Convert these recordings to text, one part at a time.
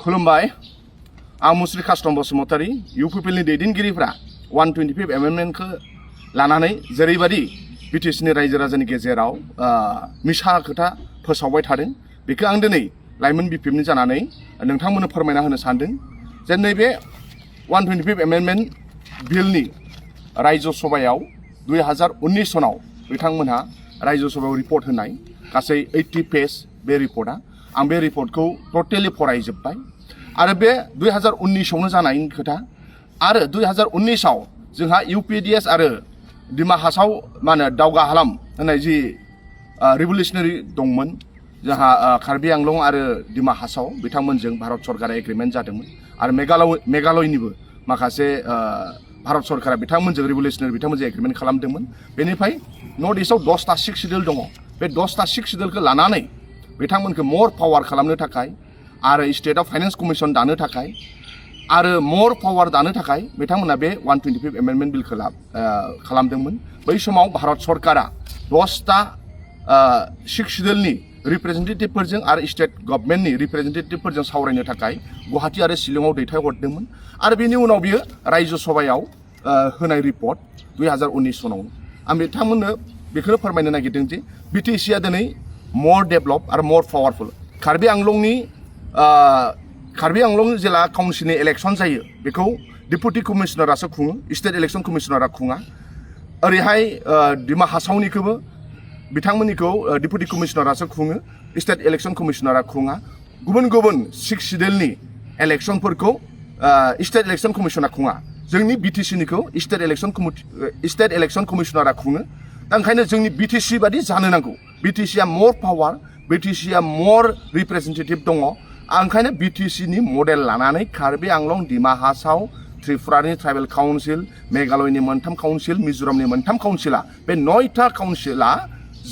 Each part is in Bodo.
खुलुमबाय आं मुस्रि कास्टम बसुमतारी इउपिपिएलनि दैदेनगिरिफ्रा 125 एमेन्डमेन्टखौ लानानै जेरैबायदि बिटिसिनि रायजो राजानि गेजेराव मिसा खोथा फोसावबाय थादों बेखौ आं दिनै लाइमोन बिपिएफनि जानानै नोंथांमोननो फोरमायना होनो सानदों जे नैबे 125 एमेन्डमेन्ट बिलनि रायजो सभायाव 2019 सनाव बिथांमोनहा रायजो सभायाव रिपर्ट होनाय गासै 80 पेज बे रिपर्टआ आं बे रिपर्टखौ टटेलि फरायजोब्बाय आरो बे 2019 आवनो जानायनि खोथा आरो 2019 आव जोंहा यूपीडीएस आरो दिमा हासाव माने दावगा हालाम होननाय जि रिभलिउशनारि दंमोन जोंहा कार्बि आंलं आरो दिमा हासाव बिथांमोनजों भारत सरकारा एग्रीमेन्ट जादोंमोन आरो मेघालयनिबो माखासे भारत सरकारा बिथांमोनजों रिभलिउशनारि बिथांमोनजों एग्रीमेन्ट खालामदोंमन बेनिफ्राय नर्थ इस्टआव 10टा 6 शिड्यूल दङ बे 10टा 6 शिड्यूलखौ लानानै बिथांमोनखौ मोर पावार खालामनो थाखाय आरो स्टेटआव फाइनेन्स कमिसन दानो थाखाय आरो मोर पावार दानो थाखाय बिथांमोना बे 125 एमेन्डमेन्ट बिलखौ खालामदोंमोन बै समाव भारत सरकारा 10टा 6 शिड्यूलनि रिप्रेजेन्टेटिभफोरजों आरो स्टेट गभर्नमेन्टनि रिप्रेजेन्टेटिभफोरजों सावरायनो थाखाय गुवाहाटी आरो शिलंआव दैथायहरदोंमोन आरो बेनि उनाव बियो रायजो सभायाव होनाय रिपर्ट 2019 सनाव आं बिथांमोननो बेखौनो फोरमायनो नागिरदों जे बिटिसिआ दिनै मोर डेभलप आरो मोर पावारफुल कार्बि आंलं जिल्ला काउन्सिलनि इलेक्शन जायो बेखौ डिपुटि कमिशनारासो खुङो स्टेट इलेक्शन कमिशनारा खुङा ओरैहाय दिमा हासावनिखौबो बिथांमोननिखौ डिपुटि कमिशनारासो खुङो स्टेट इलेक्शन कमिशनारा खुङा गुबुन गुबुन 6 शिड्यूलनि इलेक्शनफोरखौ स्टेट इलेक्शन कमिशना खुङा जोंनि बिटिसिनिखौ स्टेट इलेक्शन कमिशनारा खुङो दा ओंखायनो जोंनि बिटिसि बादि जानो नांगौ बिटिसिआ मोर पावार बिटिसिआ मोर रिप्रेजेन्टेटिभ दङ ओंखायनो बिटिसिनि मडेल लानानै कार्बि आंलं दिमा हासाव त्रिपुरानि ट्राइबेल काउन्सिल मेघालयनि 3 काउन्सिल मिजोरामनि 3 काउन्सिला बे 9टा काउन्सिला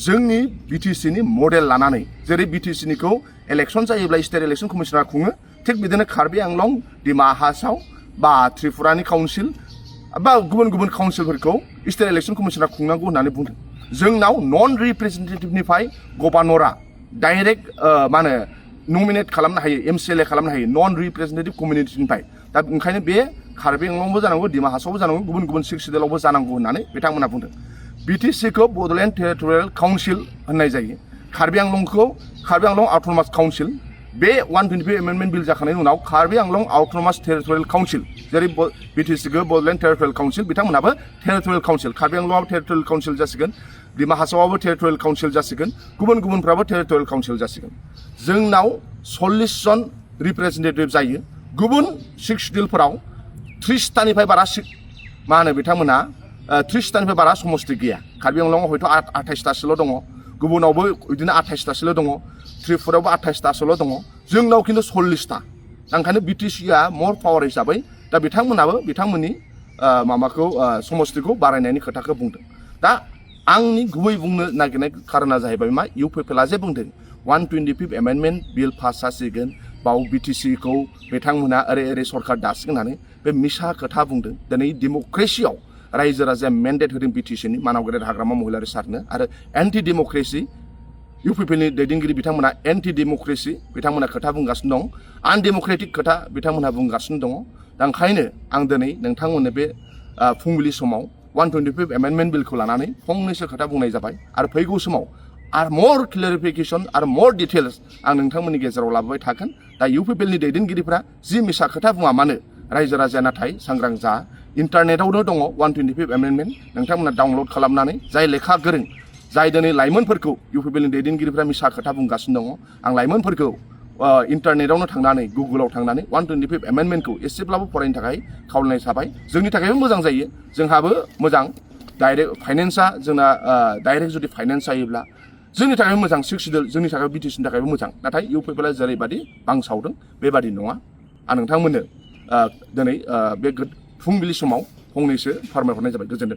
जोंनि बिटिसिनि मडेल लानानै जेरै बिटिसिनिखौ इलेक्शन जायोब्ला स्टेट इलेक्शन कमिशनारा खुङो थिग बिदिनो कार्बि आंलं दिमा हासाव बा त्रिपुरानि काउन्सिल बा गुबुन गुबुन काउन्सिलफोरखौ स्टेट इलेक्शन कमिशनारा खुंनांगौ होननानै बुंदों जोंनाव नन रिप्रेजेन्टेटिभनिफ्राय गभर्नरा डाइरेक्ट माने नमिनेट खालामनो हायो एमसिएलए खालामनो हायो नन रिप्रेजेन्टेटिभ कमिउनिटिनिफ्राय दा ओंखायनो बे कार्बि आंलंबो जानांगौ दिमा हासावबो जानांगौ गुबुन गुबुन 6 शिड्यूलावबो जानांगौ होननानै बिथांमोनहा बुंदों बिटिसिखौ बड'लेण्ड टेरिटरियेल काउन्सिल होननाय जायो कार्बि आंलं अट'नमास काउन्सिल बे 125 एमेन्डमेन्ट बिल जाखांनायनि उनाव Karbi Anglong autonomous territorial council जेरै बिटिसिखौ बड'लेण्ड टेरिटरियेल काउन्सिल बिथांमोनहाबो टेरिटरियेल काउन्सिल कार्बि आंलंआबो टेरिटरियेल काउन्सिल जासिगोन दिमा हासावआबो टेरिटरियेल काउन्सिल जासिगोन गुबुन गुबुनफ्राबो टेरिटरियेल काउन्सिल जासिगोन जोंनाव 40 जन रिप्रेजेन्टेटिभ जायो गुबुन 6 शिड्यूलफोराव 30टानिफ्राय बारा मा होनो बिथांमोना 30टानिफ्राय बारा समस्ति गैया कार्बि आंलंआव हयथ' 28टासोल' दङ गुबुनावबो बिदिनो 28टासोल' दङ त्रिपुरायावबो 28टासोल' दङ जोंनाव खिन्थु 40टा ओंखायनो बिटिसिआ मोर पावार हिसाबै दा बिथांमोनाबो बिथांमोननि माबाखौ समस्तिखौ बारायनायनि खोथाखौ बुंदों दा आंनि गुबै बुंनो नागिरनाय खारना जाहैबाय मा इउपिपिएलआ जे बुंदों 125 एमेन्डमेन्ट बिल पास जासिगोन बाव बिटिसिखौ बिथांमोना ओरै सरकार दासिगोन होननानै बे मिसा खोथा बुंदों दिनै डेम'क्रेसियाव रायजो राजाया मेन्डेट होदों बिटिसिनि मानाव गेदेर हाग्रामा महिलारि सारनो आरो एन्टि डेम'क्रेसि इउपिपिएलनि दैदेनगिरि बिथांमोना एन्टि डेम'क्रेसि बिथांमोना खोथा बुंगासिनो दं आनडेम'क्रेटिक खोथा बिथांमोनहा बुंगासिनो दङ दा ओंखायनो आं दिनै नोंथांमोननो बे फुंबिलि समाव 125 एमेन्डमेन्ट बिलखौ लानानै फंनैसो खोथा बुंनाय जाबाय आरो फैगौ समाव आरो मोर क्लेरिफिकेसन आरो मोर डिटेल्स आं नोंथांमोननि गेजेराव लाबोबाय थागोन दा इउपिपिएलनि दैदेनगिरिफ्रा जि मिसा खोथा बुङा मानो रायजो राजाया नाथाय सांग्रां जा इन्टारनेटआवनो दङ 125 एमेन्डमेन्ट नोंथांमोना डाउनलड खालामनानै जाय लेखा गोरों जाय दिनै लाइमोनफोरखौ इउपिपिएलनि दैदेनगिरिफ्रा मिसा खोथा बुंगासिनो दङ आं लाइमोनफोरखौ इन्टारनेटआवनो थांनानै गुगोलाव थांनानै 125 एमेन्डमेन्टखौ एसेब्लाबो फरायनो थाखाय खावलायनाय थाबाय जोंनि थाखायबो मोजां जायो जोंहाबो मोजां डाइरेक्ट फाइनेन्सआ जोंना डाइरेक्ट जुदि फाइनेन्स जायोब्ला जोंनि थाखायबो मोजां 6 शिड्यूल जोंनि थाखाय बिटिसिनि थाखायबो मोजां नाथाय इउपिपिएलआ जेरैबादि बांसावदों बेबादि नङा आं नोंथांमोननो दिनै बे फुंबिलि समाव फंनैसो फोरमायहरनाय जाबाय गोजोनथों